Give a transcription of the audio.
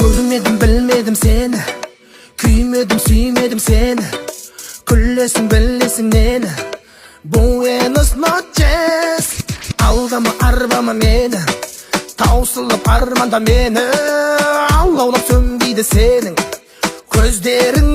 Көрмедім, білмедім сені, күймедім, сүймедім сені. Күлесің, білесің нені? Буэнос ночес. Алдама, арбама мені, таусылып арманда мені. Алаулап сөнбейді сенің көздерің.